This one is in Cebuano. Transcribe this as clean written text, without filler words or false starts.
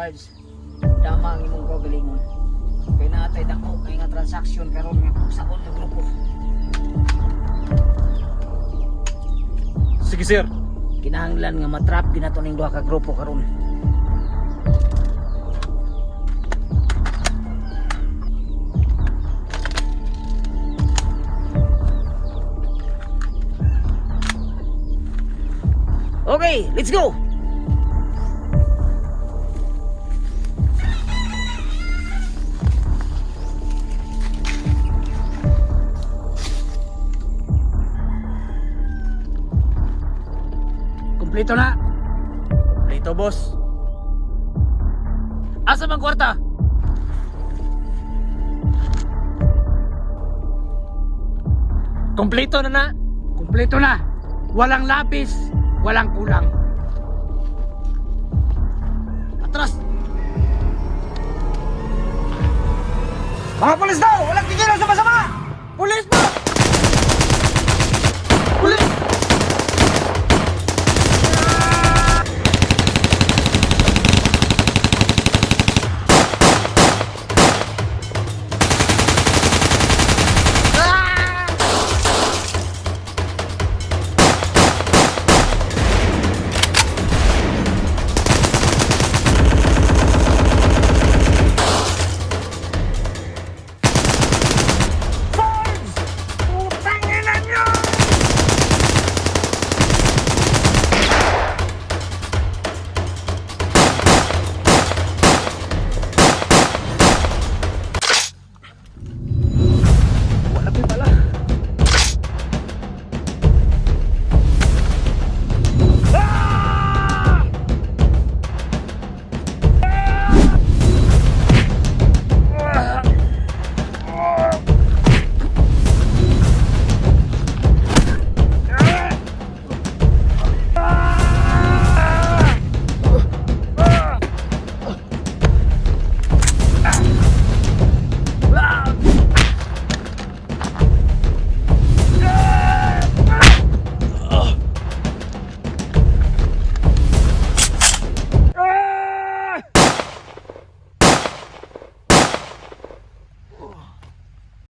Sarge, dama ang imong kaugalingon. Kay naatay dako kay nga transaction karon nga pugsaon nga grupo. Sige, sir. Kinahanglan nga matrap ginato ning duha ka grupo karon. Okay, let's go. Kompleto na. Kompleto, boss. Asa man kwarta? Kompleto na na. Kompleto na. Walang lapis, walang kulang. Atras! Mga pulis daw! Walang tigilan sa masama! Pulis po!